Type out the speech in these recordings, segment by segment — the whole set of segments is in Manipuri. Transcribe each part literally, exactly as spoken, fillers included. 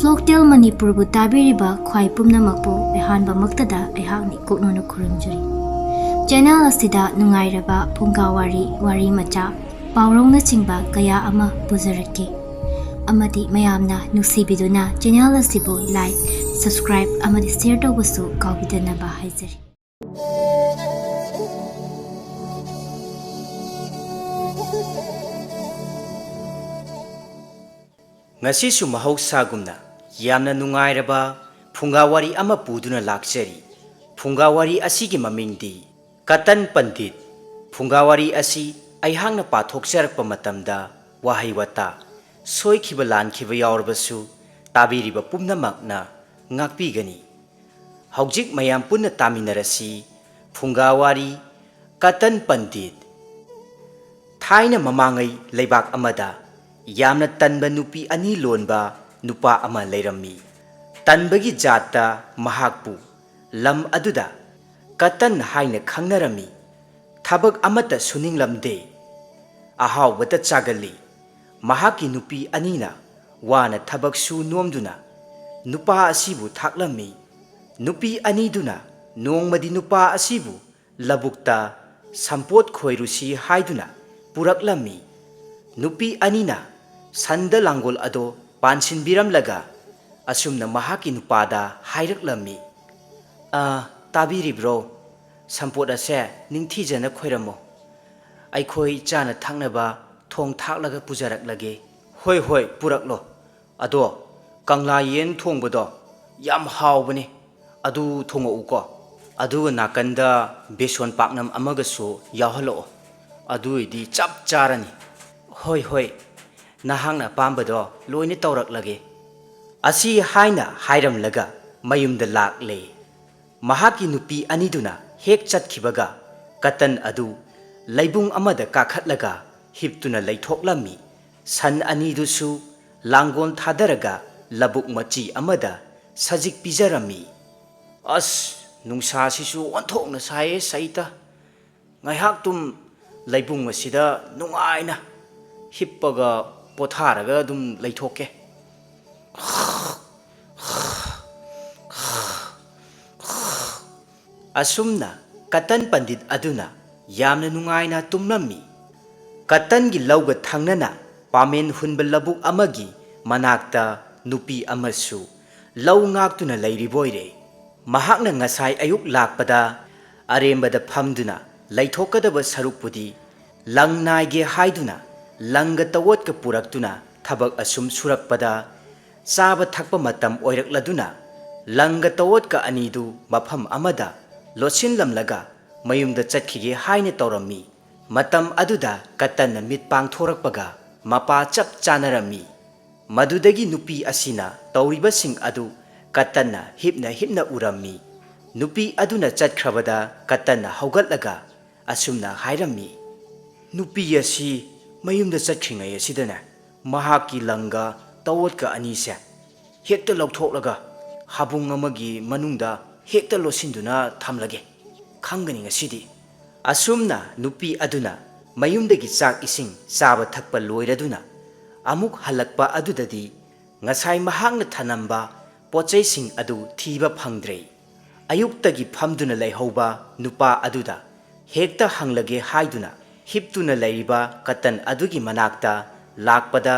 Folktale ꯃꯅꯤꯄꯨꯔꯕꯨ ꯇꯥꯕꯤꯔꯤꯕ ꯈ꯭ꯋꯥꯏ ꯄꯨꯝꯅꯃꯛꯄꯨ ꯑꯍꯥꯟꯕꯃꯛꯇꯗ ꯑꯩꯍꯥꯛꯅ ꯏꯀꯣꯛꯅꯧꯅ ꯈꯨꯔꯨꯝꯖꯔꯤ꯫ ꯆꯦꯅꯦꯜ ꯑꯁꯤꯗ ꯅꯨꯡꯉꯥꯏꯔꯕ ꯐꯨꯡꯒꯥ ꯋꯥꯔꯤ, ꯋꯥꯔꯤ ꯃꯆꯥ, ꯄꯥꯎꯔꯧꯅꯆꯤꯡꯕ ꯀꯌꯥ ꯑꯃ ꯄꯨꯖꯔꯛꯀꯦ꯫ ꯑꯃꯗꯤ ꯃꯌꯥꯝꯅ ꯅꯨꯡꯁꯤꯕꯤꯗꯨꯅ ꯆꯦꯅꯦꯜ ꯑꯁꯤꯕꯨ like, subscribe ꯑꯃꯗꯤ share ꯇꯧꯕꯁꯨ ꯀꯥꯎꯕꯤꯗꯅꯕ ꯍꯥꯏꯖꯔꯤ꯫ ꯉꯁꯤꯁꯨ ꯃꯍꯧꯁꯥꯒꯨꯝꯅ ꯌꯥꯝꯅ ꯅꯨꯡꯉꯥꯏꯔꯕ ꯐꯨꯡꯒꯥ ꯋꯥꯔꯤ ꯑꯃ ꯄꯨꯗꯨꯅ ꯂꯥꯛꯆꯔꯤ꯫ ꯐꯨꯡꯒꯥ ꯋꯥꯔꯤ ꯑꯁꯤꯒꯤ ꯃꯃꯤꯡꯗꯤ ꯀꯇꯟ ꯄꯟꯗꯤꯠ꯫ ꯐꯨꯡꯒꯥ ꯋꯥꯔꯤ ꯑꯁꯤ ꯑꯩꯍꯥꯛꯅ ꯄꯥꯊꯣꯛꯆꯔꯛꯄ ꯃꯇꯝꯗ ꯋꯥꯍꯩ ꯋꯥꯇꯥ ꯁꯣꯏꯈꯤꯕ ꯂꯥꯟꯈꯤꯕ ꯌꯥꯎꯔꯕꯁꯨ ꯇꯥꯕꯤꯔꯤꯕ ꯄꯨꯝꯅꯃꯛꯅ ꯉꯥꯛꯄꯤꯒꯅꯤ꯫ ꯍꯧꯖꯤꯛ ꯃꯌꯥꯝ ꯄꯨꯟꯅ ꯇꯥꯃꯤꯟꯅꯔꯁꯤ꯫ ꯐꯨꯡꯒꯥ ꯋꯥꯔꯤ ꯀꯇꯟ ꯄꯟꯗꯤꯠ꯫ ꯊꯥꯏꯅ ꯃꯃꯥꯡꯉꯩ ꯂꯩꯕꯥꯛ ꯑꯃꯗ ꯌꯥꯝꯅ ꯇꯟꯕ ꯅꯨꯄꯤ ꯑꯅꯤ ꯂꯣꯟꯕ ꯅꯨꯄꯥ ꯑꯃ ꯂꯩꯔꯝꯃꯤ꯫ ꯇꯟꯕꯒꯤ ꯖꯥꯠꯇ ꯃꯍꯥꯛꯄꯨ ꯂꯝ ꯑꯗꯨꯗ ꯀꯇꯟ ꯍꯥꯏꯅ ꯈꯪꯅꯔꯝꯃꯤ꯫ ꯊꯕꯛ ꯑꯃꯠꯇ ꯁꯨꯅꯤꯡꯂꯝꯗꯦ꯫ ꯑꯍꯥꯎꯕꯇ ꯆꯥꯒꯜꯂꯤ꯫ ꯃꯍꯥꯛꯀꯤ ꯅꯨꯄꯤ ꯑꯅꯤꯅ ꯋꯥꯅ ꯊꯕꯛ ꯁꯨ ꯅꯣꯝꯗꯨꯅ ꯅꯨꯄꯥ ꯑꯁꯤꯕꯨ ꯊꯥꯛꯂꯝꯃꯤ꯫ ꯅꯨꯄꯤ ꯑꯅꯤꯗꯨꯅ ꯅꯣꯡꯃꯗꯤ ꯅꯨꯄꯥ ꯑꯁꯤꯕꯨ ꯂꯧꯕꯨꯛꯇ ꯁꯝꯄꯣꯠ ꯈꯣꯏꯔꯨꯁꯤ ꯍꯥꯏꯗꯨꯅ ꯄꯨꯔꯛꯂꯝꯃꯤ꯫ ꯅꯨꯄꯤ ꯑꯅꯤꯅ ꯁꯟꯗ ꯂꯥꯡꯒꯣꯜ ꯑꯗꯣ ꯄꯥꯟꯁꯤꯟꯕꯤꯔꯝꯂꯒ ꯑꯁꯨꯝꯅ ꯃꯍꯥꯛꯀꯤ ꯅꯨꯄꯥꯗ ꯍꯥꯏꯔꯛꯂꯝꯃꯤ, "ꯑ, ꯇꯥꯕꯤꯔꯤꯕ꯭ꯔꯣ? ꯁꯝꯄꯣꯠ ꯑꯁꯦ ꯅꯤꯡꯊꯤꯖꯅ ꯈꯣꯏꯔꯝꯃꯣ꯫ ꯑꯩꯈꯣꯏ ꯆꯥꯅ ꯊꯛꯅꯕ ꯊꯣꯡ ꯊꯥꯛꯂꯒ ꯄꯨꯖꯔꯛꯂꯒꯦ꯫" "ꯍꯣꯏ, ꯍꯣꯏ, ꯄꯨꯔꯛꯂꯣ꯫ ꯑꯗꯣ ꯀꯪꯂꯥ ꯌꯦꯟ ꯊꯣꯡꯕꯗꯣ ꯌꯥꯝ ꯍꯥꯎꯕꯅꯤ, ꯑꯗꯨ ꯊꯣꯡꯉꯛꯎꯀꯣ꯫ ꯑꯗꯨꯒ ꯅꯥꯀꯟꯗ ꯕꯦꯁꯣꯟ ꯄꯥꯛꯅꯝ ꯑꯃꯒꯁꯨ ꯌꯥꯎꯍꯜꯂꯛꯑꯣ, ꯑꯗꯨ ꯑꯣꯏꯗꯤ ꯆꯞ ꯆꯥꯔꯅꯤ꯫" "ꯍꯣꯏ, ꯍꯣꯏ, ꯅꯍꯥꯛꯅ ꯑꯄꯥꯝꯕꯗꯣ ꯂꯣꯏꯅ ꯇꯧꯔꯛꯂꯒꯦ꯫" ꯑꯁꯤ ꯍꯥꯏꯅ ꯍꯥꯏꯔꯝꯂꯒ ꯃꯌꯨꯝꯗ ꯂꯥꯛꯂꯦ꯫ ꯃꯍꯥꯛꯀꯤ ꯅꯨꯄꯤ ꯑꯅꯤꯗꯨꯅ ꯍꯦꯛ ꯆꯠꯈꯤꯕꯒ ꯀꯇꯟ ꯑꯗꯨ ꯂꯩꯕꯨꯡ ꯑꯃꯗ ꯀꯥꯈꯠꯂꯒ ꯍꯤꯞꯇꯨꯅ ꯂꯩꯊꯣꯛꯂꯝꯃꯤ꯫ ꯁꯟ ꯑꯅꯤꯗꯨꯁꯨ ꯂꯥꯡꯒꯣꯜ ꯊꯥꯗꯔꯒ ꯂꯧꯕꯨꯛ ꯃꯆꯤ ꯑꯃꯗ ꯁꯖꯤꯛ ꯄꯤꯖꯔꯝꯃꯤ꯫ "ꯑꯁ, ꯅꯨꯡꯁꯥꯁꯤꯁꯨ ꯑꯣꯟꯊꯣꯛꯅ ꯁꯥꯏꯌꯦ ꯁꯩꯇ꯫ ꯉꯥꯏꯍꯥꯛꯇꯨꯝ ꯂꯩꯕꯨꯡ ꯑꯁꯤꯗ ꯅꯨꯡꯉꯥꯏꯅ ꯍꯤꯞꯄꯒ ꯄꯣꯊꯥꯔꯒ ꯑꯗꯨꯝ ꯂꯩꯊꯣꯛꯀꯦ꯫ ꯑꯁꯨꯝꯅ ꯀꯇꯟ ꯄꯟꯗꯤꯠ ꯑꯗꯨꯅ ꯌꯥꯝꯅ ꯅꯨꯡꯉꯥꯏꯅ ꯇꯨꯝꯂꯝꯃꯤ꯫ ꯀꯇꯟꯒꯤ ꯂꯧꯒ ꯊꯪꯅꯅ ꯄꯥꯃꯦꯟ ꯍꯨꯟꯕ ꯂꯧꯕꯨꯛ ꯑꯃꯒꯤ ꯃꯅꯥꯛꯇ ꯅꯨꯄꯤ ꯑꯃꯁꯨ ꯂꯧ ꯉꯥꯛꯇꯨꯅ ꯂꯩꯔꯤꯕꯣꯏꯔꯦ꯫ ꯃꯍꯥꯛꯅ ꯉꯁꯥꯏ ꯑꯌꯨꯛ ꯂꯥꯛꯄꯗ ꯑꯔꯦꯝꯕꯗ ꯐꯝꯗꯨꯅ ꯂꯩꯊꯣꯛꯀꯗꯕ ꯁꯔꯨꯛꯄꯨꯗꯤ ꯂꯪ ꯅꯥꯏꯒꯦ ꯍꯥꯏꯗꯨꯅ ꯂꯪꯒ ꯇꯋꯣꯠꯀ ꯄꯨꯔꯛꯇꯨꯅ ꯊꯕꯛ ꯑꯁꯨꯝ ꯁꯨꯔꯛꯄꯗ, ꯆꯥꯕ ꯊꯛꯄ ꯃꯇꯝ ꯑꯣꯏꯔꯛꯂꯗꯨꯅ ꯂꯪꯒ ꯇꯋꯣꯠꯀ ꯑꯅꯤꯗꯨ ꯃꯐꯝ ꯑꯃꯗ ꯂꯣꯠꯁꯤꯜꯂꯝꯂꯒ ꯃꯌꯨꯝꯗ ꯆꯠꯈꯤꯒꯦ ꯍꯥꯏꯅ ꯇꯧꯔꯝꯃꯤ꯫ ꯃꯇꯝ ꯑꯗꯨꯗ ꯀꯇꯟꯅ ꯃꯤꯠ ꯄꯥꯡꯊꯣꯔꯛꯄꯒ ꯃꯄꯥ ꯆꯞ ꯆꯥꯅꯔꯝꯃꯤ꯫ ꯃꯗꯨꯗꯒꯤ ꯅꯨꯄꯤ ꯑꯁꯤꯅ ꯇꯧꯔꯤꯕꯁꯤꯡ ꯑꯗꯨ ꯀꯇꯟꯅ ꯍꯤꯞꯅ ꯍꯤꯞꯅ ꯎꯔꯝꯃꯤ꯫ ꯅꯨꯄꯤ ꯑꯗꯨꯅ ꯆꯠꯈ꯭ꯔꯕꯗ ꯀꯇꯟꯅ ꯍꯧꯒꯠꯂꯒ ꯑꯁꯨꯝꯅ ꯍꯥꯏꯔꯝꯃꯤ, "ꯅꯨꯄꯤ ꯑꯁꯤ ꯃꯌꯨꯝꯗ ꯆꯠꯈ꯭ꯔꯤꯉꯩ ꯑꯁꯤꯗꯅꯦ, ꯃꯍꯥꯛꯀꯤ ꯂꯪꯒ ꯇꯋꯣꯠꯀ ꯑꯅꯤꯁꯦ ꯍꯦꯛꯇ ꯂꯧꯊꯣꯛꯂꯒ ꯍꯥꯕꯨꯡ ꯑꯃꯒꯤ ꯃꯅꯨꯡꯗ ꯍꯦꯛꯇ ꯂꯣꯠꯁꯤꯟꯗꯨꯅ ꯊꯝꯂꯒꯦ꯫ ꯈꯪꯒꯅꯤ ꯉꯁꯤꯗꯤ꯫" ꯑꯁꯨꯝꯅ ꯅꯨꯄꯤ ꯑꯗꯨꯅ ꯃꯌꯨꯝꯗꯒꯤ ꯆꯥꯛ ꯏꯁꯤꯡ ꯆꯥꯕ ꯊꯛꯄ ꯂꯣꯏꯔꯗꯨꯅ ꯑꯃꯨꯛ ꯍꯜꯂꯛꯄ ꯑꯗꯨꯗꯗꯤ, ꯉꯁꯥꯏ ꯃꯍꯥꯛꯅ ꯊꯅꯝꯕ ꯄꯣꯠꯆꯩꯁꯤꯡ ꯑꯗꯨ ꯊꯤꯕ ꯐꯪꯗ꯭ꯔꯦ꯫ ꯑꯌꯨꯛꯇꯒꯤ ꯐꯝꯗꯨꯅ ꯂꯩꯍꯧꯕ ꯅꯨꯄꯥ ꯑꯗꯨꯗ ꯍꯦꯛꯇ ꯍꯪꯂꯒꯦ ꯍꯥꯏꯗꯨꯅ ꯍꯤꯞꯇꯨꯅ ꯂꯩꯔꯤꯕ ꯀꯇꯟ ꯑꯗꯨꯒꯤ ꯃꯅꯥꯛꯇ ꯂꯥꯛꯄꯗ,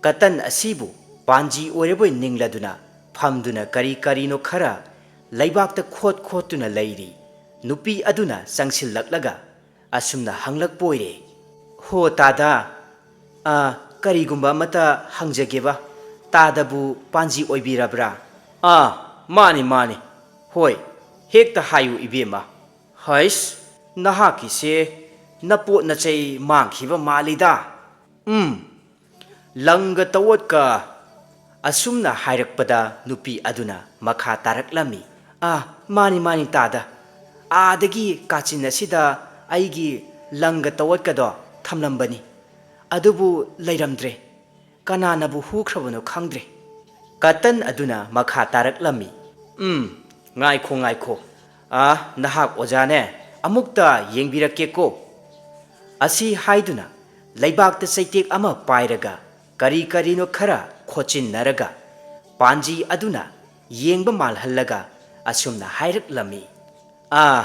ꯀꯇꯟ ꯑꯁꯤꯕꯨ ꯄꯥꯟꯖꯤ ꯑꯣꯏꯔꯕꯣꯏ ꯅꯤꯡꯂꯗꯨꯅ ꯐꯝꯗꯨꯅ ꯀꯔꯤ ꯀꯔꯤꯅꯣ ꯈꯔ ꯂꯩꯕꯥꯛꯇ ꯈꯣꯠ ꯈꯣꯠꯇꯨꯅ ꯂꯩꯔꯤ꯫ ꯅꯨꯄꯤ ꯑꯗꯨꯅ ꯆꯪꯁꯤꯜꯂꯛꯂꯒ ꯑꯁꯨꯝꯅ ꯍꯪꯂꯛꯄ ꯑꯣꯏꯔꯦ, "ꯍꯣ ꯇꯥꯗ, ꯑ, ꯀꯔꯤꯒꯨꯝꯕ ꯑꯃꯇ ꯍꯪꯖꯒꯦꯕ, ꯇꯥꯗꯕꯨ ꯄꯥꯟꯖꯤ ꯑꯣꯏꯕꯤꯔꯕ꯭ꯔꯥ?" "ꯑꯥ, ꯃꯥꯅꯤ, ꯃꯥꯅꯤ꯫ ꯍꯣꯏ, ꯍꯦꯛꯇ ꯍꯥꯏꯌꯨ ꯏꯕꯦꯝꯃ꯫" "ꯍꯩꯁ, ꯅꯍꯥꯛꯀꯤꯁꯦ ꯅꯄꯣꯠ ꯅꯆꯩ ꯃꯥꯡꯈꯤꯕ ꯃꯥꯜꯂꯤꯗ꯫" "ꯎꯝ, ꯂꯪꯒ ꯇꯋꯣꯠꯀ꯫" ꯑꯁꯨꯝꯅ ꯍꯥꯏꯔꯛꯄꯗ ꯅꯨꯄꯤ ꯑꯗꯨꯅ ꯃꯈꯥ ꯇꯥꯔꯛꯂꯝꯃꯤ, "ꯑꯥ, ꯃꯥꯅꯤ, ꯃꯥꯅꯤ ꯇꯥꯗ, ꯑꯥꯗꯒꯤ ꯀꯥꯆꯤꯟ ꯑꯁꯤꯗ ꯑꯩꯒꯤ ꯂꯪꯒ ꯇꯋꯣꯠꯀꯗꯣ ꯊꯝꯂꯝꯕꯅꯤ, ꯑꯗꯨꯕꯨ ꯂꯩꯔꯝꯗ꯭ꯔꯦ꯫ ꯀꯅꯥꯅꯕꯨ ꯍꯨꯈ꯭ꯔꯕꯅꯣ ꯈꯪꯗ꯭ꯔꯦ꯫" ꯀꯇꯟ ꯑꯗꯨꯅ ꯃꯈꯥ ꯇꯥꯔꯛꯂꯝꯃꯤ, "ꯎꯝ, ꯉꯥꯏꯈꯣ, ꯉꯥꯏꯈꯣ꯫ ꯑꯥ, ꯅꯍꯥꯛ ꯑꯣꯖꯥꯅꯦ, ꯑꯃꯨꯛꯇ ꯌꯦꯡꯕꯤꯔꯛꯀꯦꯀꯣ꯫" ꯑꯁꯤ ꯍꯥꯏꯗꯨꯅ ꯂꯩꯕꯥꯛꯇ ꯆꯩꯇꯦꯛ ꯑꯃ ꯄꯥꯏꯔꯒ ꯀꯔꯤ ꯀꯔꯤꯅꯣ ꯈꯔ ꯈꯣꯠꯆꯤꯟꯅꯔꯒ ꯄꯥꯟꯖꯤ ꯑꯗꯨꯅ ꯌꯦꯡꯕ ꯃꯥꯜꯍꯜꯂꯒ ꯑꯁꯨꯝꯅ ꯍꯥꯏꯔꯛꯂꯝꯃꯤ, ꯑꯥ,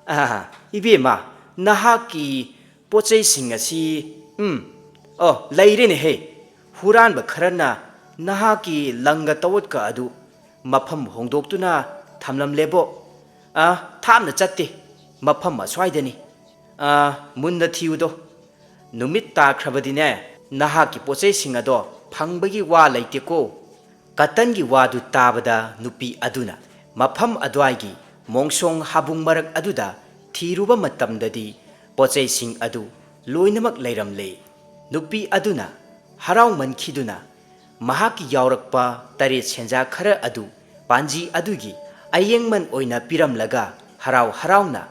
ꯑꯥ, ꯏꯕꯦꯝꯃ, ꯅꯍꯥꯛꯀꯤ ꯄꯣꯠ ꯆꯩꯁꯤꯡ ꯑꯁꯤ, ꯎꯝ, ꯑꯣ, ꯂꯩꯔꯦꯅꯦꯍꯦ꯫ ꯍꯨꯔꯥꯟꯕ ꯈꯔꯅ ꯅꯍꯥꯛꯀꯤ ꯂꯪꯒ ꯇꯧꯋꯠꯀ ꯑꯗꯨ ꯃꯐꯝ ꯍꯣꯡꯗꯣꯛꯇꯨꯅ ꯊꯝꯂꯝꯂꯦꯕꯣ꯫ ꯑꯥ, ꯊꯥꯞꯅ ꯆꯠꯇꯦ, ꯃꯐꯝ ꯑꯁ꯭ꯋꯥꯏꯗꯅꯤ꯫ ꯑꯥ, ꯃꯨꯟꯅ ꯊꯤꯌꯨꯗꯣ꯫ ꯅꯨꯃꯤꯠ ꯇꯥꯈ꯭ꯔꯕꯗꯤꯅꯦ, ꯅꯍꯥꯛꯀꯤ ꯄꯣꯠ ꯆꯩꯁꯤꯡ ꯑꯗꯣ ꯐꯪꯕꯒꯤ ꯋꯥ ꯂꯩꯇꯦꯀꯣ꯫ ꯀꯇꯟꯒꯤ ꯋꯥꯗꯨ ꯇꯥꯕꯗ ꯅꯨꯄꯤ ꯑꯗꯨꯅ ꯃꯐꯝ ꯑꯗꯨꯋꯥꯏꯒꯤ ꯃꯣꯡꯁꯣꯡ ꯍꯥꯕꯨꯡ ꯃꯔꯛ ꯑꯗꯨꯗ ꯊꯤꯔꯨꯕ ꯃꯇꯝꯗꯗꯤ ꯄꯣꯠꯆꯩꯁꯤꯡ ꯑꯗꯨ ꯂꯣꯏꯅꯃꯛ ꯂꯩꯔꯝꯂꯦ꯫ ꯅꯨꯄꯤ ꯑꯗꯨꯅ ꯍꯔꯥꯎꯃꯟꯈꯤꯗꯨꯅ ꯃꯍꯥꯛꯀꯤ ꯌꯥꯎꯔꯛꯄ ꯇꯔꯦꯠ ꯁꯦꯟꯖꯥ ꯈꯔ ꯑꯗꯨ ꯄꯥꯟꯖꯤ ꯑꯗꯨꯒꯤ ꯑꯌꯦꯡꯃꯟ ꯑꯣꯏꯅ ꯄꯤꯔꯝꯂꯒ ꯍꯔꯥꯎ ꯍꯔꯥꯎꯅ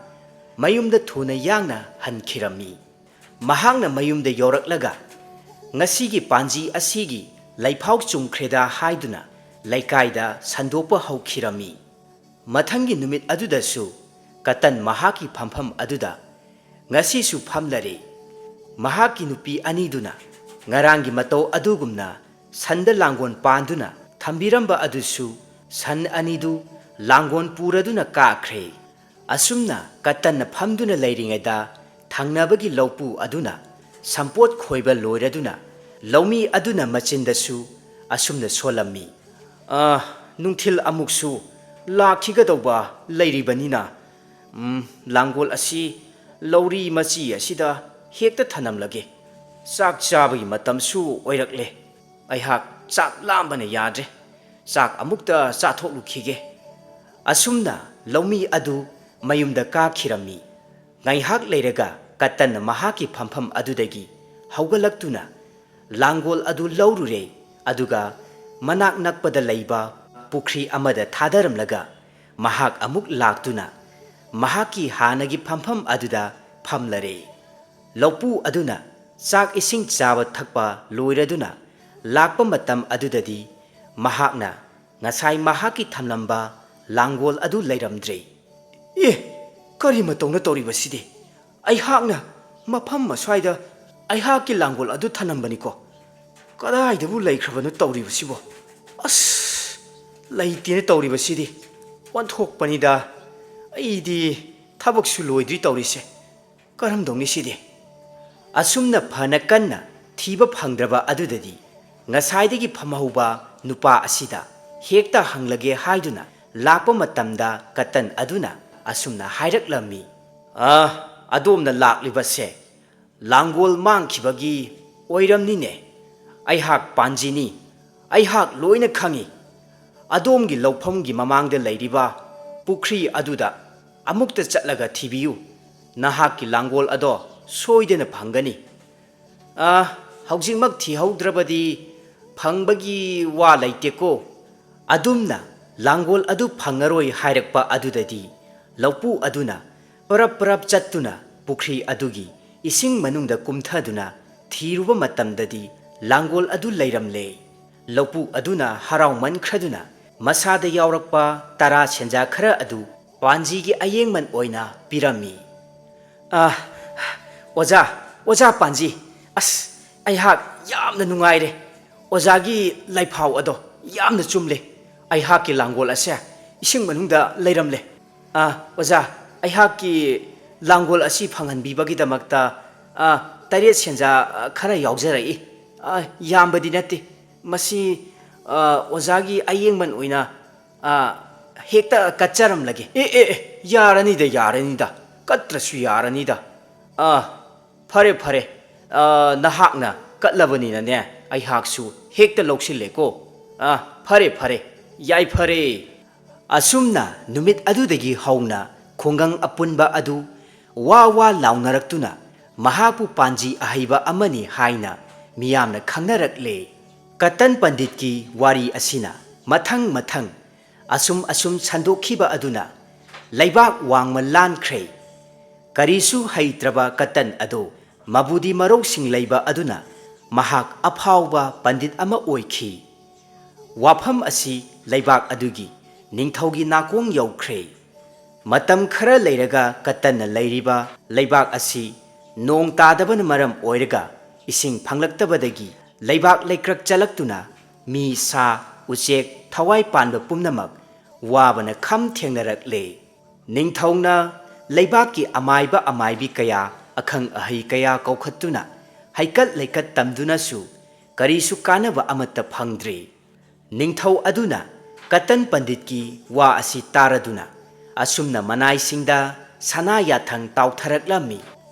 ꯃꯌꯨꯝꯗ ꯊꯨꯅ ꯌꯥꯡꯅ ꯍꯟꯈꯤꯔꯝꯃꯤ꯫ ꯃꯍꯥꯛꯅ ꯃꯌꯨꯝꯗ ꯌꯧꯔꯛꯂꯒ ꯉꯁꯤꯒꯤ ꯄꯥꯟꯖꯤ ꯑꯁꯤꯒꯤ ꯂꯩꯐꯥꯎ ꯆꯨꯝꯈ꯭ꯔꯦꯗ ꯍꯥꯏꯗꯨꯅ ꯂꯩꯀꯥꯏꯗ ꯁꯟꯗꯣꯛꯄ ꯍꯧꯈꯤꯔꯝꯃꯤ꯫ ꯃꯊꯪꯒꯤ ꯅꯨꯃꯤꯠ ꯑꯗꯨꯗꯁꯨ ꯀꯇꯟ ꯃꯍꯥꯛꯀꯤ ꯐꯝꯐꯝ ꯑꯗꯨꯗ ꯉꯁꯤꯁꯨ ꯐꯝꯂꯔꯦ꯫ ꯃꯍꯥꯛꯀꯤ ꯅꯨꯄꯤ ꯑꯅꯤꯗꯨꯅ ꯉꯔꯥꯡꯒꯤ ꯃꯇꯧ ꯑꯗꯨꯒꯨꯝꯅ ꯁꯟꯗ ꯂꯥꯡꯒꯣꯜ ꯄꯥꯟꯗꯨꯅ ꯊꯝꯕꯤꯔꯝꯕ ꯑꯗꯨꯁꯨ ꯁꯟ ꯑꯅꯤꯗꯨ ꯂꯥꯡꯒꯣꯜ ꯄꯨꯔꯗꯨꯅ ꯀꯥꯈ꯭ꯔꯦ꯫ ꯑꯁꯨꯝꯅ ꯀꯇꯟꯅ ꯐꯝꯗꯨꯅ ꯂꯩꯔꯤꯉꯩꯗ ꯊꯪꯅꯕꯒꯤ ꯂꯧꯄꯨ ꯑꯗꯨꯅ ꯁꯝꯄꯣꯠ ꯈꯣꯏꯕ ꯂꯣꯏꯔꯗꯨꯅ ꯂꯧꯃꯤ ꯑꯗꯨꯅ ꯃꯆꯤꯟꯗꯁꯨ ꯑꯁꯨꯝꯅ ꯁꯣꯜꯂꯝꯃꯤ, "ꯑ, ꯅꯨꯡꯊꯤꯜ ꯑꯃꯨꯛꯁꯨ ꯂꯥꯛꯈꯤꯒꯗꯧꯕ ꯂꯩꯔꯤꯕꯅꯤꯅ, ꯎꯝ, ꯂꯥꯡꯒꯣꯜ ꯑꯁꯤ ꯂꯧꯔꯤ ꯃꯆꯤ ꯑꯁꯤꯗ ꯍꯦꯛꯇ ꯊꯅꯝꯂꯒꯦ꯫ ꯆꯥꯛ ꯆꯥꯕꯒꯤ ꯃꯇꯝꯁꯨ ꯑꯣꯏꯔꯛꯂꯦ꯫ ꯑꯩꯍꯥꯛ ꯆꯥꯛ ꯂꯥꯝꯕꯅ ꯌꯥꯗ꯭ꯔꯦ꯫ ꯆꯥꯛ ꯑꯃꯨꯛꯇ ꯆꯥꯊꯣꯛꯂꯨꯈꯤꯒꯦ꯫" ꯑꯁꯨꯝꯅ ꯂꯧꯃꯤ ꯑꯗꯨ ꯃꯌꯨꯝꯗ ꯀꯥꯈꯤꯔꯝꯃꯤ꯫ ꯉꯥꯏꯍꯥꯛ ꯂꯩꯔꯒ ꯀꯇꯟꯅ ꯃꯍꯥꯛꯀꯤ ꯐꯝꯐꯝ ꯑꯗꯨꯗꯒꯤ ꯍꯧꯒꯠꯂꯛꯇꯨꯅ ꯂꯥꯡꯒꯣꯜ ꯑꯗꯨ ꯂꯧꯔꯨꯔꯦ, ꯑꯗꯨꯒ ꯃꯅꯥꯛ ꯅꯛꯄꯗ ꯂꯩꯕ ꯄꯨꯈ꯭ꯔꯤ ꯑꯃꯗ ꯊꯥꯗꯔꯝꯂꯒ ꯃꯍꯥꯛ ꯑꯃꯨꯛ ꯂꯥꯛꯇꯨꯅ ꯃꯍꯥꯛꯀꯤ ꯍꯥꯟꯅꯒꯤ ꯐꯝꯐꯝ ꯑꯗꯨꯗ ꯐꯝꯂꯔꯦ꯫ ꯂꯧꯄꯨ ꯑꯗꯨꯅ ꯆꯥꯛ ꯏꯁꯤꯡ ꯆꯥꯕ ꯊꯛꯄ ꯂꯣꯏꯔꯗꯨꯅ ꯂꯥꯛꯄ ꯃꯇꯝ ꯑꯗꯨꯗꯗꯤ ꯃꯍꯥꯛꯅ ꯉꯁꯥꯏ ꯃꯍꯥꯛꯀꯤ ꯊꯝꯂꯝꯕ ꯂꯥꯡꯒꯣꯜ ꯑꯗꯨ ꯂꯩꯔꯝꯗ꯭ꯔꯦ꯫ "ꯑꯦ, ꯀꯔꯤ ꯃꯇꯧꯅ ꯇꯧꯔꯤꯕꯁꯤꯗꯤ? ꯑꯩꯍꯥꯛꯅ ꯃꯐꯝ ꯑꯁ꯭ꯋꯥꯏꯗ ꯑꯩꯍꯥꯛꯀꯤ ꯂꯥꯡꯒꯣꯜ ꯑꯗꯨ ꯊꯅꯝꯕꯅꯤꯀꯣ꯫ ꯀꯗꯥꯏꯗꯕꯨ ꯂꯩꯈ꯭ꯔꯕꯅꯣ ꯇꯧꯔꯤꯕꯁꯤꯕꯣ? ꯑꯁ, ꯂꯩꯇꯦꯅ ꯇꯧꯔꯤꯕꯁꯤꯗꯤ꯫ ꯑꯣꯟꯊꯣꯛꯄꯅꯤꯗ꯫ ꯑꯩꯗꯤ ꯊꯕꯛꯁꯨ ꯂꯣꯏꯗ꯭ꯔꯤ ꯇꯧꯔꯤꯁꯦ꯫ ꯀꯔꯝꯗꯧꯅꯤ ꯁꯤꯗꯤ? ꯑꯁꯨꯝꯅ ꯐꯅ ꯀꯟꯅ ꯊꯤꯕ ꯐꯪꯗ꯭ꯔꯕ ꯑꯗꯨꯗꯗꯤ ꯉꯁꯥꯏꯗꯒꯤ ꯐꯝꯍꯧꯕ ꯅꯨꯄꯥ ꯑꯁꯤꯗ ꯍꯦꯛꯇ ꯍꯪꯂꯒꯦ ꯍꯥꯏꯗꯨꯅ ꯂꯥꯛꯄ ꯃꯇꯝꯗ ꯀꯇꯟ ꯑꯗꯨꯅ ꯑꯁꯨꯝꯅ ꯍꯥꯏꯔꯛꯂꯝꯃꯤ, "ꯑ, ꯑꯗꯣꯝꯅ ꯂꯥꯛꯂꯤꯕꯁꯦ ꯂꯥꯡꯒꯣꯜ ꯃꯥꯡꯈꯤꯕꯒꯤ ꯑꯣꯏꯔꯝꯅꯤꯅꯦ꯫ ꯑꯩꯍꯥꯛ ꯄꯥꯟꯖꯤꯅꯤ꯫ ꯑꯩꯍꯥꯛ ꯂꯣꯏꯅ ꯈꯪꯏ꯫ ꯑꯗꯣꯝꯒꯤ ꯂꯧꯐꯝꯒꯤ ꯃꯃꯥꯡꯗ ꯂꯩꯔꯤꯕ ꯄꯨꯈ꯭ꯔꯤ ꯑꯗꯨꯗ ꯑꯃꯨꯛꯇ ꯆꯠꯂꯒ ꯊꯤꯕꯤꯌꯨ꯫ ꯅꯍꯥꯛꯀꯤ ꯂꯥꯡꯒꯣꯜ ꯑꯗꯣ ꯁꯣꯏꯗꯅ ꯐꯪꯒꯅꯤ꯫ ꯑ, ꯍꯧꯖꯤꯛꯃꯛ ꯊꯤꯍꯧꯗ꯭ꯔꯕꯗꯤ ꯐꯪꯕꯒꯤ ꯋꯥ ꯂꯩꯇꯦꯀꯣ꯫" ꯑꯗꯨꯝꯅ ꯂꯥꯡꯒꯣꯜ ꯑꯗꯨ ꯐꯪꯉꯔꯣꯏ ꯍꯥꯏꯔꯛꯄ ꯑꯗꯨꯗꯗꯤ ꯂꯧꯄꯨ ꯑꯗꯨꯅ ꯄꯔꯞ ꯄꯔꯞ ꯆꯠꯇꯨꯅ ꯄꯨꯈ꯭ꯔꯤ ꯑꯗꯨꯒꯤ ꯏꯁꯤꯡ ꯃꯅꯨꯡꯗ ꯀꯨꯝꯊꯗꯨꯅ ꯊꯤꯔꯨꯕ ꯃꯇꯝꯗꯗꯤ ꯂꯥꯡꯒꯣꯜ ꯑꯗꯨ ꯂꯩꯔꯝꯂꯦ꯫ ꯂꯧꯄꯨ ꯑꯗꯨꯅ ꯍꯔꯥꯎꯃꯟꯈ꯭ꯔꯗꯨꯅ ꯃꯁꯥꯗ ꯌꯥꯎꯔꯛꯄ ꯇꯔꯥ ꯁꯦꯟꯖꯥ ꯈꯔ ꯑꯗꯨ ꯄꯥꯟꯖꯤꯒꯤ ꯑꯌꯦꯡꯃꯟ ꯑꯣꯏꯅ ꯄꯤꯔꯝꯃꯤ꯫ "ꯑ, ꯑꯣꯖꯥ, ꯑꯣꯖꯥ ꯄꯥꯟꯖꯤ, ꯑꯁ, ꯑꯩꯍꯥꯛ ꯌꯥꯝꯅ ꯅꯨꯡꯉꯥꯏꯔꯦ꯫ ꯑꯣꯖꯥꯒꯤ ꯂꯥꯏꯐꯥꯎ ꯑꯗꯣ ꯌꯥꯝꯅ ꯆꯨꯝꯂꯦ꯫ ꯑꯩꯍꯥꯛꯀꯤ ꯂꯥꯡꯒꯣꯜ ꯑꯁꯦ ꯏꯁꯤꯡ ꯃꯅꯨꯡꯗ ꯂꯩꯔꯝꯂꯦ꯫ ꯑ, ꯑꯣꯖꯥ, ꯑꯩꯍꯥꯛꯀꯤ ꯂꯥꯡꯒꯣꯜ ꯑꯁꯤ ꯐꯪꯍꯟꯕꯤꯕꯒꯤꯗꯃꯛꯇ, ꯑ, ꯇꯔꯦꯠ ꯁꯦꯟꯖꯥ, ꯑ, ꯈꯔ ꯌꯥꯎꯖꯔꯛꯏ꯫ ꯑ, ꯌꯥꯝꯕꯗꯤ ꯅꯠꯇꯦ꯫ ꯃꯁꯤ, ꯑ, ꯑꯣꯖꯥꯒꯤ ꯑꯌꯦꯡꯃꯟ ꯑꯣꯏꯅ, ꯑ, ꯍꯦꯛꯇ ꯀꯠꯆꯔꯝꯂꯒꯦ꯫" "ꯑꯦ, ꯑꯦ, ꯑꯦ, ꯌꯥꯔꯅꯤꯗ, ꯌꯥꯔꯅꯤꯗ꯫ ꯀꯠꯇ꯭ꯔꯁꯨ ꯌꯥꯔꯅꯤꯗ꯫ ꯑ, ꯐꯔꯦ, ꯐꯔꯦ꯫ ꯑ, ꯅꯍꯥꯛꯅ ꯀꯠꯂꯕꯅꯤꯅꯅꯦ, ꯑꯩꯍꯥꯛꯁꯨ ꯍꯦꯛꯇ ꯂꯧꯁꯤꯜꯂꯦꯀꯣ꯫ ꯑ, ꯐꯔꯦ, ꯐꯔꯦ꯫ ꯌꯥꯏꯐꯔꯦ꯫" ꯑꯁꯨꯝꯅ ꯅꯨꯃꯤꯠ ꯑꯗꯨꯗꯒꯤ ꯍꯧꯅ ꯈꯨꯡꯒꯪ ꯑꯄꯨꯟꯕ ꯑꯗꯨ ꯋꯥ ꯋꯥ ꯂꯥꯎꯅꯔꯛꯇꯨꯅ ꯃꯍꯥꯛꯄꯨ ꯄꯥꯟꯖꯤ ꯑꯍꯩꯕ ꯑꯃꯅꯤ ꯍꯥꯏꯅ ꯃꯤꯌꯥꯝꯅ ꯈꯪꯅꯔꯛꯂꯦ꯫ ꯀꯇꯟ ꯄꯟꯗꯤꯠꯀꯤ ꯋꯥꯔꯤ ꯑꯁꯤꯅ ꯃꯊꯪ ꯃꯊꯪ ꯑꯁꯨꯝ ꯑꯁꯨꯝ ꯁꯟꯗꯣꯛꯈꯤꯕ ꯑꯗꯨꯅ ꯂꯩꯕꯥꯛ ꯋꯥꯡꯃ ꯂꯥꯟꯈ꯭ꯔꯦ꯫ ꯀꯔꯤꯁꯨ ꯍꯩꯇ꯭ꯔꯕ ꯀꯇꯟ ꯑꯗꯨ ꯃꯕꯨꯗꯤ ꯃꯔꯧꯁꯤꯡ ꯂꯩꯕ ꯑꯗꯨꯅ ꯃꯍꯥꯛ ꯑꯐꯥꯎꯕ ꯄꯟꯗꯤꯠ ꯑꯃ ꯑꯣꯏꯈꯤ꯫ ꯋꯥꯐꯝ ꯑꯁꯤ ꯂꯩꯕꯥꯛ ꯑꯗꯨꯒꯤ ꯅꯤꯡꯊꯧꯒꯤ ꯅꯥꯀꯣꯡ ꯌꯧꯈ꯭ꯔꯦ꯫ ꯃꯇꯝ ꯈꯔ ꯂꯩꯔꯒ ꯀꯇꯟꯅ ꯂꯩꯔꯤꯕ ꯂꯩꯕꯥꯛ ꯑꯁꯤ ꯅꯣꯡ ꯇꯥꯗꯕꯅ ꯃꯔꯝ ꯑꯣꯏꯔꯒ ꯏꯁꯤꯡ ꯐꯪꯂꯛꯇꯕꯗꯒꯤ ꯂꯩꯕꯥꯛ ꯂꯩꯀ꯭ꯔꯛ ꯆꯜꯂꯛꯇꯨꯅ ꯃꯤ, ꯁꯥ, ꯎꯆꯦꯛ, ꯊꯋꯥꯏ ꯄꯥꯟꯕ ꯄꯨꯝꯅꯃꯛ ꯋꯥꯕꯅ ꯈꯝ ꯊꯦꯡꯅꯔꯛꯂꯦ꯫ ꯅꯤꯡꯊꯧꯅ ꯂꯩꯕꯥꯛꯀꯤ ꯑꯃꯥꯏꯕ ꯑꯃꯥꯏꯕꯤ ꯀꯌꯥ, ꯑꯈꯪ ꯑꯍꯩ ꯀꯌꯥ ꯀꯧꯈꯠꯇꯨꯅ ꯍꯩꯀꯠ ꯂꯩꯀꯠ ꯇꯝꯗꯨꯅꯁꯨ ꯀꯔꯤꯁꯨ ꯀꯥꯟꯅꯕ ꯑꯃꯠꯇ ꯐꯪꯗ꯭ꯔꯤ꯫ ꯅꯤꯡꯊꯧ ꯑꯗꯨꯅ ꯀꯇꯟ ꯄꯟꯗꯤꯠꯀꯤ ꯋꯥ ꯑꯁꯤ ꯇꯥꯔꯗꯨꯅ ꯑꯁꯨꯝꯅ ꯃꯅꯥꯏꯁꯤꯡꯗ ꯁꯅꯥ ꯌꯥꯊꯪ ꯇꯥꯎꯊꯔꯛꯂꯝꯃꯤ꯫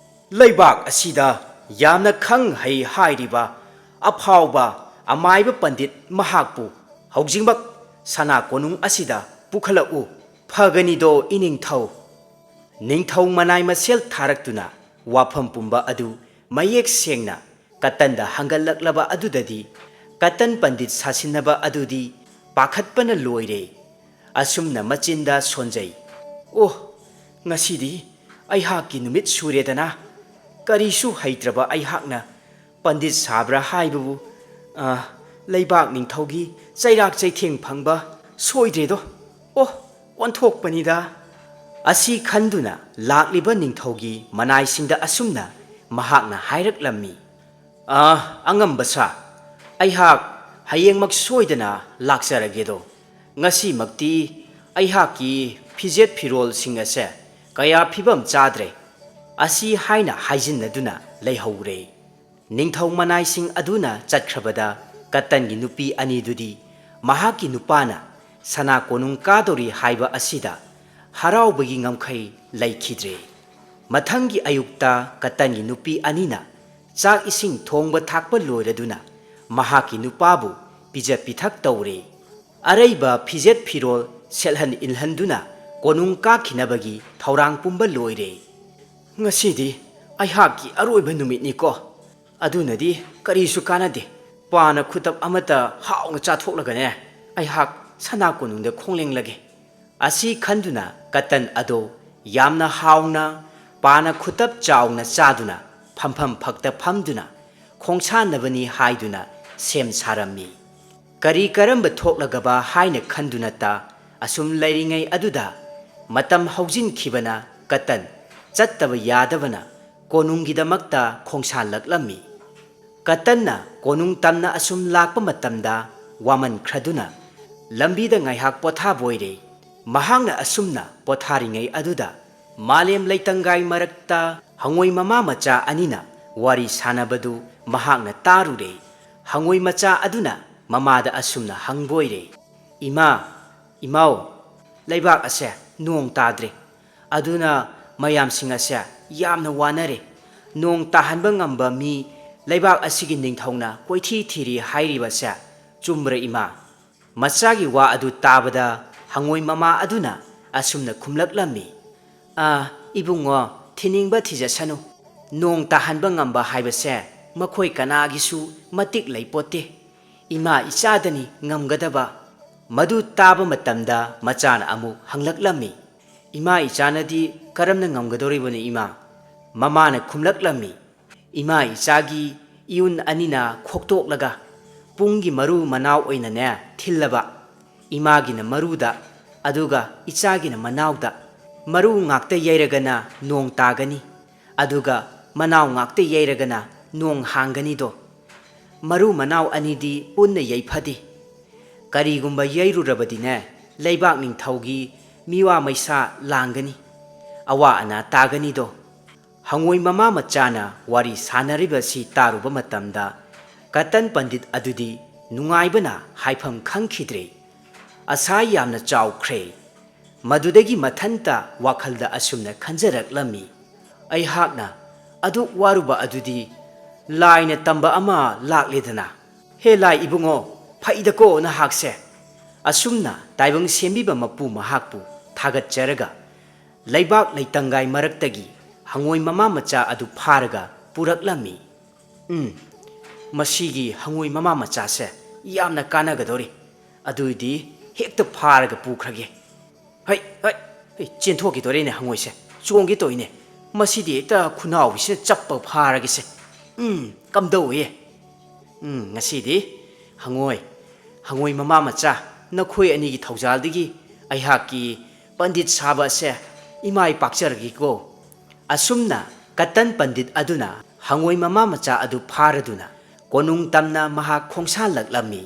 ꯂꯩꯕꯥꯛ ꯑꯁꯤꯗ ꯌꯥꯝꯅ ꯈꯪ ꯍꯩ ꯍꯥꯏꯔꯤꯕ ꯑꯐꯥꯎꯕ ꯑꯃꯥꯏꯕ ꯄꯟꯗꯤꯠ ꯃꯍꯥꯛꯄꯨ ꯍꯧꯖꯤꯛꯃꯛ ꯁꯅꯥ ꯀꯣꯅꯨꯡ ꯑꯁꯤꯗ ꯄꯨꯈꯠꯂꯛꯎ꯫ ꯐꯒꯅꯤꯗꯣ, ꯏꯅꯤꯡꯊꯧ꯫ ꯅꯤꯡꯊꯧ ꯃꯅꯥꯏ ꯃꯁꯦꯜ ꯊꯥꯔꯛꯇꯨꯅ ꯋꯥꯐꯝ ꯄꯨꯝꯕ ꯑꯗꯨ ꯃꯌꯦꯛ ꯁꯦꯡꯅ ꯀꯇꯟꯗ ꯍꯪꯒꯠꯂꯛꯂꯕ ꯑꯗꯨꯗꯗꯤ ꯀꯇꯟ ꯄꯟꯗꯤꯠ ꯁꯥꯁꯤꯟꯅꯕ ꯑꯗꯨꯗꯤ ꯄꯥꯈꯠꯄꯅ ꯂꯣꯏꯔꯦ꯫ ꯑꯁꯨꯝꯅ ꯃꯆꯤꯟꯗ ꯁꯣꯟꯖꯩ, "ꯑꯣ, ꯉꯁꯤꯗꯤ ꯑꯩꯍꯥꯛꯀꯤ ꯅꯨꯃꯤꯠ ꯁꯨꯔꯦꯗꯅ꯫ ꯀꯔꯤꯁꯨ ꯍꯩꯇ꯭ꯔꯕ ꯑꯩꯍꯥꯛꯅ ꯄꯟꯗꯤꯠ ꯁꯥꯕ꯭ꯔꯥ ꯍꯥꯏꯕꯕꯨ, ꯑ, ꯂꯩꯕꯥꯛ ꯅꯤꯡꯊꯧꯒꯤ ꯆꯩꯔꯥꯛ ꯆꯩꯊꯦꯡ ꯐꯪꯕ ꯁꯣꯏꯗ꯭ꯔꯦꯗꯣ꯫ ꯑꯣ, ꯑꯣꯟꯊꯣꯛꯄꯅꯤꯗ!" ꯑꯁꯤ ꯈꯟꯗꯨꯅ ꯂꯥꯛꯂꯤꯕ ꯅꯤꯡꯊꯧꯒꯤ ꯃꯅꯥꯏꯁꯤꯡꯗ ꯑꯁꯨꯝꯅ ꯃꯍꯥꯛꯅ ꯍꯥꯏꯔꯛꯂꯝꯃꯤ, "ꯑ, ꯑꯉꯝꯕ ꯁꯥ, ꯑꯩꯍꯥꯛ ꯍꯌꯦꯡꯃꯛ ꯁꯣꯏꯗꯅ ꯂꯥꯛꯆꯔꯒꯦꯗꯣ꯫ ꯉꯁꯤꯃꯛꯇꯤ ꯑꯩꯍꯥꯛꯀꯤ ꯐꯤꯖꯦꯠ ꯐꯤꯔꯣꯜꯁꯤꯡ ꯑꯁꯦ ꯀꯌꯥ ꯐꯤꯕꯝ ꯆꯥꯗ꯭ꯔꯦ"꯫ ꯑꯁꯤ ꯍꯥꯏꯅ ꯍꯥꯏꯖꯤꯟꯅꯗꯨꯅ ꯂꯩꯍꯧꯔꯦ꯫ ꯅꯤꯡꯊꯧ ꯃꯅꯥꯏꯁꯤꯡ ꯑꯗꯨꯅ ꯆꯠꯈ꯭ꯔꯕꯗ ꯀꯇꯟꯒꯤ ꯅꯨꯄꯤ ꯑꯅꯤꯗꯨꯗꯤ ꯃꯍꯥꯛꯀꯤ ꯅꯨꯄꯥꯅ ꯁꯅꯥ ꯀꯣꯅꯨꯡ ꯀꯥꯗꯧꯔꯤ ꯍꯥꯏꯕ ꯑꯁꯤꯗ ꯍꯔꯥꯎꯕꯒꯤ ꯉꯝꯈꯩ ꯂꯩꯈꯤꯗ꯭ꯔꯦ꯫ ꯃꯊꯪꯒꯤ ꯑꯌꯨꯛꯇ ꯀꯇꯟꯒꯤ ꯅꯨꯄꯤ ꯑꯅꯤꯅ ꯆꯥꯛ ꯏꯁꯤꯡ ꯊꯣꯡꯕ ꯊꯥꯛꯄ ꯂꯣꯏꯔꯗꯨꯅ ꯃꯍꯥꯛꯀꯤ ꯅꯨꯄꯥꯕꯨ ꯄꯤꯖ ꯄꯤꯊꯛ ꯇꯧꯔꯦ꯫ ꯑꯔꯩꯕ ꯐꯤꯖꯦꯠ ꯐꯤꯔꯣꯜ ꯁꯦꯠꯍꯟ ꯏꯜꯍꯟꯗꯨꯅ ꯀꯣꯅꯨꯡ ꯀꯥꯈꯤꯅꯕꯒꯤ ꯊꯧꯔꯥꯡ ꯄꯨꯝꯕ ꯂꯣꯏꯔꯦ꯫ "ꯉꯁꯤꯗꯤ ꯑꯩꯍꯥꯛꯀꯤ ꯑꯔꯣꯏꯕ ꯅꯨꯃꯤꯠꯅꯤꯀꯣ꯫ ꯑꯗꯨꯅꯗꯤ ꯀꯔꯤꯁꯨ ꯀꯥꯟꯅꯗꯦ꯫ ꯄꯥꯅ ꯈꯨꯇꯞ ꯑꯃꯠꯇ ꯍꯥꯎꯅ ꯆꯥꯊꯣꯛꯂꯒꯅꯦ ꯑꯩꯍꯥꯛ ꯁꯅꯥ ꯀꯣꯅꯨꯡꯗ ꯈꯣꯡꯂꯦꯡꯂꯒꯦ"꯫ ꯑꯁꯤ ꯈꯟꯗꯨꯅ ꯀꯇꯟ ꯑꯗꯣ ꯌꯥꯝꯅ ꯍꯥꯎꯅ ꯄꯥꯅ ꯈꯨꯇꯞ ꯆꯥꯎꯅ ꯆꯥꯗꯨꯅ ꯐꯝꯐꯝ ꯐꯛꯇ ꯐꯝꯗꯨꯅ ꯈꯣꯡꯁꯥꯟꯅꯕꯅꯤ ꯍꯥꯏꯗꯨꯅ ꯁꯦꯝ ꯁꯥꯔꯝꯃꯤ꯫ ꯀꯔꯤ ꯀꯔꯝꯕ ꯊꯣꯛꯂꯒꯕ ꯍꯥꯏꯅ ꯈꯟꯗꯨꯅꯇ ꯑꯁꯨꯝ ꯂꯩꯔꯤꯉꯩ ꯑꯗꯨꯗ ꯃꯇꯝ ꯍꯧꯖꯤꯟꯈꯤꯕꯅ ꯀꯇꯟ ꯆꯠꯇꯕ ꯌꯥꯗꯕꯅ ꯀꯣꯅꯨꯡꯒꯤꯗꯃꯛꯇ ꯈꯣꯡꯁꯥꯜꯂꯛꯂꯝꯃꯤ꯫ ꯀꯇꯟꯅ ꯀꯣꯅꯨꯡ ꯇꯝꯅ ꯑꯁꯨꯝ ꯂꯥꯛꯄ ꯃꯇꯝꯗ ꯋꯥꯃꯟꯈ꯭ꯔꯗꯨꯅ ꯂꯝꯕꯤꯗ ꯉꯥꯏꯍꯥꯛ ꯄꯣꯊꯥꯕꯣꯏꯔꯦ꯫ ꯃꯍꯥꯛꯅ ꯑꯁꯨꯝꯅ ꯄꯣꯊꯥꯔꯤꯉꯩ ꯑꯗꯨꯗ ꯃꯥꯂꯦꯝ ꯂꯩꯇꯪꯒꯥꯏ ꯃꯔꯛꯇ ꯍꯉꯣꯏ ꯃꯃꯥ ꯃꯆꯥ ꯑꯅꯤꯅ ꯋꯥꯔꯤ ꯁꯥꯟꯅꯕꯗꯨ ꯃꯍꯥꯛꯅ ꯇꯥꯔꯨꯔꯦ꯫ ꯍꯉꯣꯏ ꯃꯆꯥ ꯑꯗꯨꯅ ꯃꯃꯥꯗ ꯑꯁꯨꯝꯅ ꯍꯪꯕꯣꯏꯔꯦ, "ꯏꯃꯥ, ꯏꯃꯥꯎ, ꯂꯩꯕꯥꯛ ꯑꯁꯦ ꯅꯣꯡ ꯇꯥꯗ꯭ꯔꯦ꯫ ꯑꯗꯨꯅ ꯃꯌꯥꯝꯁꯤꯡ ꯑꯁꯦ ꯌꯥꯝꯅ ꯋꯥꯅꯔꯦ꯫ ꯅꯣꯡ ꯇꯥꯍꯟꯕ ꯉꯝꯕ ꯃꯤ ꯂꯩꯕꯥꯛ ꯑꯁꯤꯒꯤ ꯅꯤꯡꯊꯧꯅ ꯀꯣꯏꯊꯤ ꯊꯤꯔꯤ ꯍꯥꯏꯔꯤꯕꯁꯦ ꯆꯨꯝꯕ꯭ꯔꯥ, ꯏꯃꯥ?" ꯃꯆꯥꯒꯤ ꯋꯥ ꯑꯗꯨ ꯇꯥꯕꯗ ꯍꯉꯣꯏ ꯃꯃꯥ ꯑꯗꯨꯅ ꯑꯁꯨꯝꯅ ꯈꯨꯝꯂꯛꯂꯝꯃꯤ, "ꯑꯥ, ꯏꯕꯨꯡꯉꯣ, ꯊꯤꯅꯤꯡꯕ ꯊꯤꯖꯁꯅꯨ꯫ ꯅꯣꯡ ꯇꯥꯍꯟꯕ ꯉꯝꯕ ꯍꯥꯏꯕꯁꯦ ꯃꯈꯣꯏ ꯀꯅꯥꯒꯤꯁꯨ ꯃꯇꯤꯛ ꯂꯩꯄꯣꯠꯇꯦ꯫ ꯏꯃꯥ ꯏꯆꯥꯗꯅꯤ ꯉꯝꯒꯗꯕ꯫" ꯃꯗꯨ ꯇꯥꯕ ꯃꯇꯝꯗ ꯃꯆꯥꯅ ꯑꯃꯨꯛ ꯍꯪꯂꯛꯂꯝꯃꯤ, "ꯏꯃꯥ ꯏꯆꯥꯅꯗꯤ ꯀꯔꯝꯅ ꯉꯝꯒꯗꯧꯔꯤꯕꯅꯣ, ꯏꯃꯥ?" ꯃꯃꯥꯅ ꯈꯨꯝꯂꯛꯂꯝꯃꯤ, "ꯏꯃꯥ ꯏꯆꯥꯒꯤ ꯏꯌꯨꯟ ꯑꯅꯤꯅ ꯈꯣꯛꯇꯣꯛꯂꯒ ꯄꯨꯡꯒꯤ ꯃꯔꯨ ꯃꯅꯥꯎ ꯑꯣꯏꯅꯅꯦ ꯊꯤꯜꯂꯕ, ꯏꯃꯥꯒꯤꯅ ꯃꯔꯨꯗ, ꯑꯗꯨꯒ ꯏꯆꯥꯒꯤꯅ ꯃꯅꯥꯎꯗ꯫ ꯃꯔꯨ ꯉꯥꯛꯇ ꯌꯩꯔꯒꯅ ꯅꯣꯡ ꯇꯥꯒꯅꯤ, ꯑꯗꯨꯒ ꯃꯅꯥꯎ ꯉꯥꯛꯇ ꯌꯩꯔꯒꯅ ꯅꯣꯡ ꯍꯥꯡꯒꯅꯤꯗꯣ꯫ ꯃꯔꯨ ꯃꯅꯥꯎ ꯑꯅꯤꯗꯤ ꯄꯨꯟꯅ ꯌꯩꯐꯗꯦ꯫ ꯀꯔꯤꯒꯨꯝꯕ ꯌꯩꯔꯨꯔꯕꯗꯤꯅꯦ, ꯂꯩꯕꯥꯛ ꯅꯤꯡꯊꯧꯒꯤ ꯃꯤꯋꯥ ꯃꯩꯁꯥ ꯂꯥꯡꯒꯅꯤ, ꯑꯋꯥ ꯑꯅꯥ ꯇꯥꯒꯅꯤꯗꯣ꯫" ꯍꯉꯣꯏ ꯃꯃꯥ ꯃꯆꯥꯅ ꯋꯥꯔꯤ ꯁꯥꯟꯅꯔꯤꯕ ꯑꯁꯤ ꯇꯥꯔꯨꯕ ꯃꯇꯝꯗ ꯀꯇꯟ ꯄꯟꯗꯤꯠ ꯑꯗꯨꯗꯤ ꯅꯨꯡꯉꯥꯏꯕꯅ ꯍꯥꯏꯐꯝ ꯈꯪꯈꯤꯗ꯭ꯔꯦ꯫ ꯑꯁꯥ ꯌꯥꯝꯅ ꯆꯥꯎꯈ꯭ꯔꯦ꯫ ꯃꯗꯨꯗꯒꯤ ꯃꯊꯟꯇ ꯋꯥꯈꯜꯗ ꯑꯁꯨꯝꯅ ꯈꯟꯖꯔꯛꯂꯝꯃꯤ, "ꯑꯩꯍꯥꯛꯅ ꯑꯗꯨꯛ ꯋꯥꯔꯨꯕ ꯑꯗꯨꯗꯤ ꯂꯥꯏꯅ ꯇꯝꯕ ꯑꯃ ꯂꯥꯛꯂꯦꯗꯅ꯫ ꯍꯦ ꯂꯥꯏ ꯏꯕꯨꯡꯉꯣ, ꯐꯩꯗꯀꯣ ꯅꯍꯥꯛꯁꯦ꯫" ꯑꯁꯨꯝꯅ ꯇꯥꯏꯕꯪ ꯁꯦꯝꯕꯤꯕ ꯃꯄꯨ ꯃꯍꯥꯛꯄꯨ ꯊꯥꯒꯠꯆꯔꯒ ꯂꯩꯕꯥꯛ ꯂꯩꯇꯪꯒꯥꯏ ꯃꯔꯛꯇꯒꯤ ꯍꯉꯣꯏ ꯃꯃꯥ ꯃꯆꯥ ꯑꯗꯨ ꯐꯥꯔꯒ ꯄꯨꯔꯛꯂꯝꯃꯤ꯫ "ꯎꯝ, ꯃꯁꯤꯒꯤ ꯍꯉꯣꯏ ꯃꯃꯥ ꯃꯆꯥꯁꯦ ꯌꯥꯝꯅ ꯀꯥꯟꯅꯒꯗꯧꯔꯤ꯫ ꯑꯗꯨꯏꯗꯤ ꯍꯦꯛꯇ ꯐꯥꯔꯒ ꯄꯨꯈ꯭ꯔꯒꯦ꯫ ꯍꯩ, ꯍꯩ, ꯍꯩ, ꯆꯦꯟꯊꯣꯛꯈꯤꯗꯣꯔꯦꯅꯦ ꯍꯉꯣꯏꯁꯦ꯫ ꯆꯣꯡꯒꯦ ꯇꯧꯏꯅꯦ꯫ ꯃꯁꯤꯗꯤ ꯍꯦꯛꯇ ꯈꯨꯅꯥꯎꯕꯤꯁꯤꯅ ꯆꯞꯄ ꯐꯥꯔꯒꯦꯁꯦ꯫ ꯎꯝ, ꯀꯝꯗꯧꯏ? ꯎꯝ, ꯉꯁꯤꯗꯤ ꯍꯉꯣꯏ, ꯍꯉꯣꯏ ꯃꯃꯥ ꯃꯆꯥ, ꯅꯈꯣꯏ ꯑꯅꯤꯒꯤ ꯊꯧꯖꯥꯜꯗꯒꯤ ꯑꯩꯍꯥꯛꯀꯤ ꯄꯟꯗꯤꯠ ꯁꯥꯕ ꯑꯁꯦ ꯏꯃꯥꯏ ꯄꯥꯛꯆꯔꯒꯦꯀꯣ꯫" ꯑꯁꯨꯝꯅ ꯀꯇꯟ ꯄꯟꯗꯤꯠ ꯑꯗꯨꯅ ꯍꯉꯣꯏ ꯃꯃꯥ ꯃꯆꯥ ꯑꯗꯨ ꯐꯥꯔꯗꯨꯅ ꯀꯣꯅꯨꯡ ꯇꯝꯅ ꯃꯍꯥꯛ ꯈꯣꯡꯁꯥꯜꯂꯛꯂꯝꯃꯤ꯫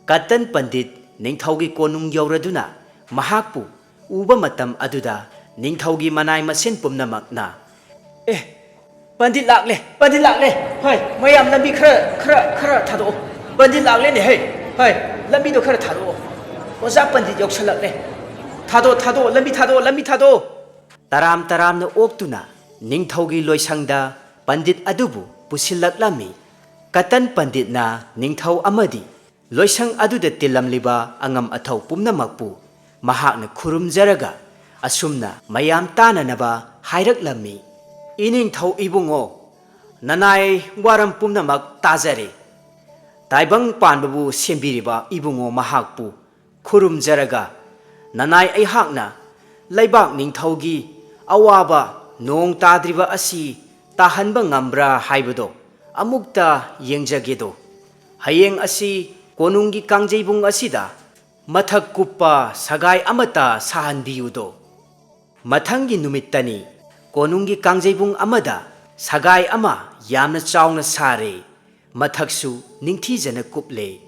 ꯀꯇꯟ ꯄꯟꯗꯤꯠ ꯅꯤꯡꯊꯧꯒꯤ ꯀꯣꯅꯨꯡ ꯌꯧꯔꯗꯨꯅ ꯃꯍꯥꯛꯄꯨ ꯎꯕ ꯃꯇꯝ ꯑꯗꯨꯗ ꯅꯤꯡꯊꯧꯒꯤ ꯃꯅꯥꯏ ꯃꯁꯦꯟ ꯄꯨꯝꯅꯃꯛꯅ, "ꯑꯦ, ꯄꯟꯗꯤꯠ ꯂꯥꯛꯂꯦ, ꯄꯟꯗꯤꯠ ꯂꯥꯛꯂꯦ! ꯍꯣꯏ, ꯃꯌꯥꯝ ꯂꯝꯕꯤ ꯈꯔ, ꯈꯔ, ꯈꯔ ꯊꯥꯗꯣꯛꯑꯣ꯫ ꯄꯟꯗꯤꯠ ꯂꯥꯛꯂꯦꯅꯦ, ꯍꯩ! ꯍꯣꯏ, ꯂꯝꯕꯤꯗꯣ ꯈꯔ ꯊꯥꯗꯣꯛꯑꯣ꯫ ꯑꯣꯖꯥ ꯄꯟꯗꯤꯠ ꯌꯧꯁꯜꯂꯛꯂꯦ꯫ ꯊꯥꯗꯣꯛ, ꯊꯥꯗꯣꯛꯑꯣ, ꯂꯝꯕꯤ ꯊꯥꯗꯣꯛꯑꯣ, ꯂꯝꯕꯤ ꯊꯥꯗꯣꯛꯑꯣ!" ꯇꯔꯥꯝ ꯇꯔꯥꯝꯅ ꯑꯣꯛꯇꯨꯅ ꯅꯤꯡꯊꯧꯒꯤ ꯂꯣꯏꯁꯪꯗ ꯄꯟꯗꯤꯠ ꯑꯗꯨꯕꯨ ꯄꯨꯁꯤꯜꯂꯛꯂꯝꯃꯤ꯫ ꯀꯇꯟ ꯄꯟꯗꯤꯠꯅ ꯅꯤꯡꯊꯧ ꯑꯃꯗꯤ ꯂꯣꯏꯁꯪ ꯑꯗꯨꯗ ꯇꯤꯜꯂꯝꯂꯤꯕ ꯑꯉꯝ ꯑꯊꯧ ꯄꯨꯝꯅꯃꯛꯄꯨ ꯃꯍꯥꯛꯅ ꯈꯨꯔꯨꯝꯖꯔꯒ ꯑꯁꯨꯝꯅ ꯃꯌꯥꯝ ꯇꯥꯅꯅꯕ ꯍꯥꯏꯔꯛꯂꯝꯃꯤ, "ꯏꯅꯤꯡꯊꯧ ꯏꯕꯨꯡꯉꯣ, ꯅꯅꯥꯏ ꯋꯥꯔꯝ ꯄꯨꯝꯅꯃꯛ ꯇꯥꯖꯔꯦ꯫ ꯇꯥꯏꯕꯪ ꯄꯥꯟꯕꯕꯨ ꯁꯦꯝꯕꯤꯔꯤꯕ ꯏꯕꯨꯡꯉꯣ ꯃꯍꯥꯛꯄꯨ ꯈꯨꯔꯨꯝꯖꯔꯒ, ꯅꯅꯥꯏ ꯑꯩꯍꯥꯛꯅ ꯂꯩꯕꯥꯛ ꯅꯤꯡꯊꯧꯒꯤ ꯑꯋꯥꯕ ꯅꯣꯡ ꯇꯥꯗ꯭ꯔꯤꯕ ꯑꯁꯤ ꯇꯥꯍꯟꯕ ꯉꯝꯕ꯭ꯔꯥ ꯍꯥꯏꯕꯗꯣ ꯑꯃꯨꯛꯇ ꯌꯦꯡꯖꯒꯦꯗꯣ꯫ ꯍꯌꯦꯡ ꯑꯁꯤ ꯀꯣꯅꯨꯡꯒꯤ ꯀꯥꯡꯖꯩꯕꯨꯡ ꯑꯁꯤꯗ ꯃꯊꯛ ꯀꯨꯞꯄ ꯁꯒꯥꯏ ꯑꯃꯠꯇ ꯁꯥꯍꯟꯕꯤꯌꯨꯗꯣ꯫ ꯃꯊꯪꯒꯤ ꯅꯨꯃꯤꯠꯇꯅꯤ꯫ ꯀꯣꯅꯨꯡꯒꯤ ꯀꯥꯡꯖꯩꯕꯨꯡ ꯑꯃꯗ ꯁꯒꯥꯏ ꯑꯃ ꯌꯥꯝꯅ ꯆꯥꯎꯅ ꯁꯥꯔꯦ꯫ ꯃꯊꯛꯁꯨ ꯅꯤꯡꯊꯤꯖꯅ ꯀꯨꯞꯂꯦ꯫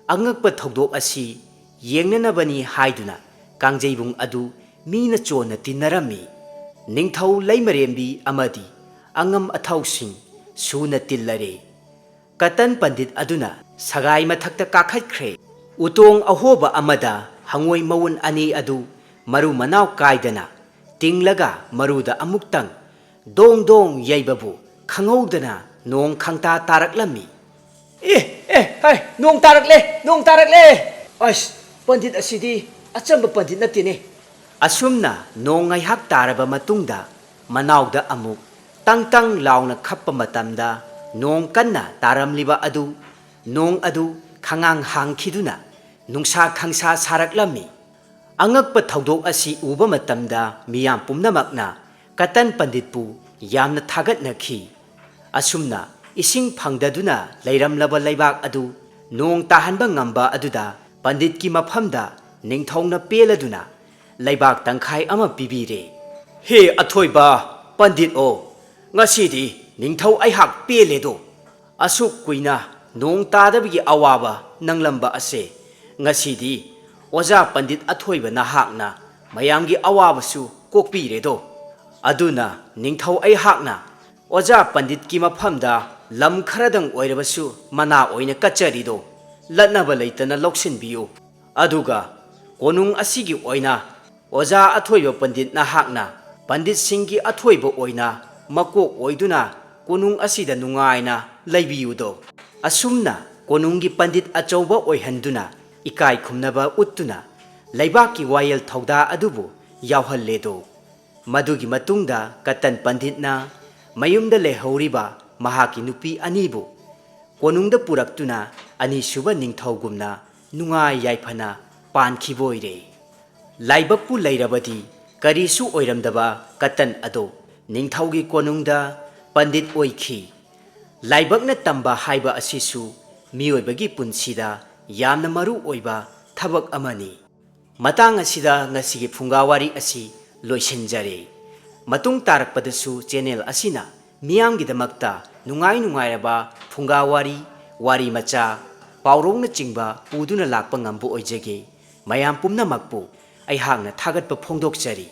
ꯑꯉꯛꯄ ꯊꯧꯗꯣꯛ ꯑꯁꯤ ꯌꯦꯡꯅꯅꯕꯅꯤ ꯍꯥꯏꯗꯨꯅ ꯀꯥꯡꯖꯩꯕꯨꯡ ꯑꯗꯨ ꯃꯤꯅ ꯆꯣꯟꯅ ꯇꯤꯟꯅꯔꯝꯃꯤ꯫ ꯅꯤꯡꯊꯧ ꯂꯩꯃꯔꯦꯝꯕꯤ ꯑꯃꯗꯤ ꯑꯉꯝ ꯑꯊꯧꯁꯤꯡ ꯁꯨꯅ ꯇꯤꯜꯂꯔꯦ꯫ ꯀꯇꯟ ꯄꯟꯗꯤꯠ ꯑꯗꯨꯅ ꯁꯒꯥꯏ ꯃꯊꯛꯇ ꯀꯥꯈꯠꯈ꯭ꯔꯦ꯫ ꯎꯇꯣꯡ ꯑꯍꯣꯕ ꯑꯃꯗ ꯍꯉꯣꯏ ꯃꯋꯨꯟ ꯑꯅꯤ ꯑꯗꯨ ꯃꯔꯨ ꯃꯅꯥꯎ ꯀꯥꯏꯗꯅ ꯇꯤꯡꯂꯒ ꯃꯔꯨꯗ ꯑꯃꯨꯛꯇꯪ ꯗꯣꯡ ꯗꯣꯡ ꯌꯩꯕꯕꯨ ꯈꯪꯍꯧꯗꯅ ꯅꯣꯡ ꯈꯪꯇꯥ ꯇꯥꯔꯛꯂꯝꯃꯤ꯫ "ꯑꯦ, ꯑꯦ, ꯍꯥꯏ, ꯅꯣꯡ ꯇꯥꯔꯛꯂꯦ, ꯅꯣꯡ ꯇꯥꯔꯛꯂꯦ! ꯑꯁ, ꯄꯟꯗꯤꯠ ꯑꯁꯤꯗꯤ ꯑꯆꯝꯕ ꯄꯟꯗꯤꯠ ꯅꯠꯇꯦꯅꯦ!" ꯑꯁꯨꯝꯅ ꯅꯣꯡ ꯉꯥꯏꯍꯥꯛ ꯇꯥꯔꯕ ꯃꯇꯨꯡꯗ ꯃꯅꯥꯎꯗ ꯑꯃꯨꯛ ꯇꯪ ꯇꯪ ꯂꯥꯎꯅ ꯈꯞꯄ ꯃꯇꯝꯗ ꯅꯣꯡ ꯀꯟꯅ ꯇꯥꯔꯝꯂꯤꯕ ꯑꯗꯨ, ꯅꯣꯡ ꯑꯗꯨ ꯈꯉꯥꯡ ꯍꯥꯡꯈꯤꯗꯨꯅ ꯅꯨꯡꯁꯥ ꯈꯪꯁꯥ ꯁꯥꯔꯛꯂꯝꯃꯤ꯫ ꯑꯉꯛꯄ ꯊꯧꯗꯣꯛ ꯑꯁꯤ ꯎꯕ ꯃꯇꯝꯗ ꯃꯤꯌꯥꯝ ꯄꯨꯝꯅꯃꯛꯅ ꯀꯇꯟ ꯄꯟꯗꯤꯠꯄꯨ ꯌꯥꯝꯅ ꯊꯥꯒꯠꯅꯈꯤ꯫ ꯑꯁꯨꯝꯅ ꯏꯁꯤꯡ ꯐꯪꯗꯗꯨꯅ ꯂꯩꯔꯝꯂꯕ ꯂꯩꯕꯥꯛ ꯑꯗꯨ ꯅꯣꯡ ꯇꯥꯍꯟꯕ ꯉꯝꯕ ꯑꯗꯨꯗ ꯄꯟꯗꯤꯠꯀꯤ ꯃꯐꯝꯗ ꯅꯤꯡꯊꯧꯅ ꯄꯦꯜꯂꯗꯨꯅ ꯂꯩꯕꯥꯛ ꯇꯪꯈꯥꯏ ꯑꯃ ꯄꯤꯕꯤꯔꯦ꯫ "ꯍꯦ ꯑꯊꯣꯏꯕ ꯄꯟꯗꯤꯠ ꯑꯣ, ꯉꯁꯤꯗꯤ ꯅꯤꯡꯊꯧ ꯑꯩꯍꯥꯛ ꯄꯦꯜꯂꯦꯗꯣ꯫ ꯑꯁꯨꯛ ꯀꯨꯏꯅ ꯅꯣꯡ ꯇꯥꯗꯕꯒꯤ ꯑꯋꯥꯕ ꯅꯪꯂꯝꯕ ꯑꯁꯦ ꯉꯁꯤꯗꯤ ꯑꯣꯖꯥ ꯄꯟꯗꯤꯠ ꯑꯊꯣꯏꯕ ꯅꯍꯥꯛꯅ ꯃꯌꯥꯝꯒꯤ ꯑꯋꯥꯕꯁꯨ ꯀꯣꯛꯄꯤꯔꯦꯗꯣ꯫ ꯑꯗꯨꯅ ꯅꯤꯡꯊꯧ ꯑꯩꯍꯥꯛꯅ ꯑꯣꯖꯥ ꯄꯟꯗꯤꯠꯀꯤ ꯃꯐꯝꯗ ꯂꯝ ꯈꯔꯗꯪ ꯑꯣꯏꯔꯕꯁꯨ ꯃꯅꯥ ꯑꯣꯏꯅ ꯀꯠꯆꯔꯤꯗꯣ ꯂꯠꯅꯕ ꯂꯩꯇꯅ ꯂꯧꯁꯤꯟꯕꯤꯌꯨ꯫ ꯑꯗꯨꯒ ꯀꯣꯅꯨꯡ ꯑꯁꯤꯒꯤ ꯑꯣꯏꯅ ꯑꯣꯖꯥ ꯑꯊꯣꯏꯕ ꯄꯟꯗꯤꯠ ꯅꯍꯥꯛꯅ ꯄꯟꯗꯤꯠꯁꯤꯡꯒꯤ ꯑꯊꯣꯏꯕ ꯑꯣꯏꯅ ꯃꯀꯣꯛ ꯑꯣꯏꯗꯨꯅ ꯀꯣꯅꯨꯡ ꯑꯁꯤꯗ ꯅꯨꯡꯉꯥꯏꯅ ꯂꯩꯕꯤꯌꯨꯗꯣ꯫ ꯑꯁꯨꯝꯅ ꯀꯣꯅꯨꯡꯒꯤ ꯄꯟꯗꯤꯠ ꯑꯆꯧꯕ ꯑꯣꯏꯍꯟꯗꯨꯅ ꯏꯀꯥꯏ ꯈꯨꯝꯅꯕ ꯎꯠꯇꯨꯅ ꯂꯩꯕꯥꯛꯀꯤ ꯋꯥꯌꯦꯜ ꯊꯧꯗꯥ ꯑꯗꯨꯕꯨ ꯌꯥꯎꯍꯜꯂꯦꯗꯣ꯫ ꯃꯗꯨꯒꯤ ꯃꯇꯨꯡꯗ ꯀꯇꯟ ꯄꯟꯗꯤꯠꯅ ꯃꯌꯨꯝꯗ ꯂꯩꯍꯧꯔꯤꯕ ꯃꯍꯥꯛꯀꯤ ꯅꯨꯄꯤ ꯑꯅꯤꯕꯨ ꯀꯣꯅꯨꯡꯗ ꯄꯨꯔꯛꯇꯨꯅ ꯑꯅꯤꯁꯨꯕ ꯅꯤꯡꯊꯧꯒꯨꯝꯅ ꯅꯨꯡꯉꯥꯏ ꯌꯥꯏꯐꯅ ꯄꯥꯟꯈꯤꯕ ꯑꯣꯏꯔꯦ꯫ ꯂꯥꯏꯕꯛꯄꯨ ꯂꯩꯔꯕꯗꯤ ꯀꯔꯤꯁꯨ ꯑꯣꯏꯔꯝꯗꯕ ꯀꯇꯟ ꯑꯗꯣ ꯅꯤꯡꯊꯧꯒꯤ ꯀꯣꯅꯨꯡꯗ ꯄꯟꯗꯤꯠ ꯑꯣꯏꯈꯤ꯫ ꯂꯥꯏꯕꯛꯅ ꯇꯝꯕ ꯍꯥꯏꯕ ꯑꯁꯤꯁꯨ ꯃꯤꯑꯣꯏꯕꯒꯤ ꯄꯨꯟꯁꯤꯗ ꯌꯥꯝꯅ ꯃꯔꯨ ꯑꯣꯏꯕ ꯊꯕꯛ ꯑꯃꯅꯤ꯫ ꯃꯇꯥꯡ ꯑꯁꯤꯗ ꯉꯁꯤꯒꯤ ꯐꯨꯡꯒꯥ ꯋꯥꯔꯤ ꯑꯁꯤ ꯂꯣꯏꯁꯤꯟꯖꯔꯦ꯫ ꯃꯇꯨꯡ ꯇꯥꯔꯛꯄꯗꯁꯨ ꯆꯦꯅꯦꯜ ꯑꯁꯤꯅ ꯃꯤꯌꯥꯝꯒꯤꯗꯃꯛꯇ ꯅꯨꯡꯉꯥꯏ ꯅꯨꯡꯉꯥꯏꯔꯕ ꯐꯨꯡꯒꯥ ꯋꯥꯔꯤ, ꯋꯥꯔꯤ ꯃꯆꯥ, ꯄꯥꯎꯔꯧꯅꯆꯤꯡꯕ ꯄꯨꯗꯨꯅ ꯂꯥꯛꯄ ꯉꯝꯕ ꯑꯣꯏꯖꯒꯦ꯫ ꯃꯌꯥꯝ ꯄꯨꯝꯅꯃꯛꯄꯨ ꯑꯩꯍꯥꯛꯅ ꯊꯥꯒꯠꯄ ꯐꯣꯡꯗꯣꯛꯆꯔꯤ꯫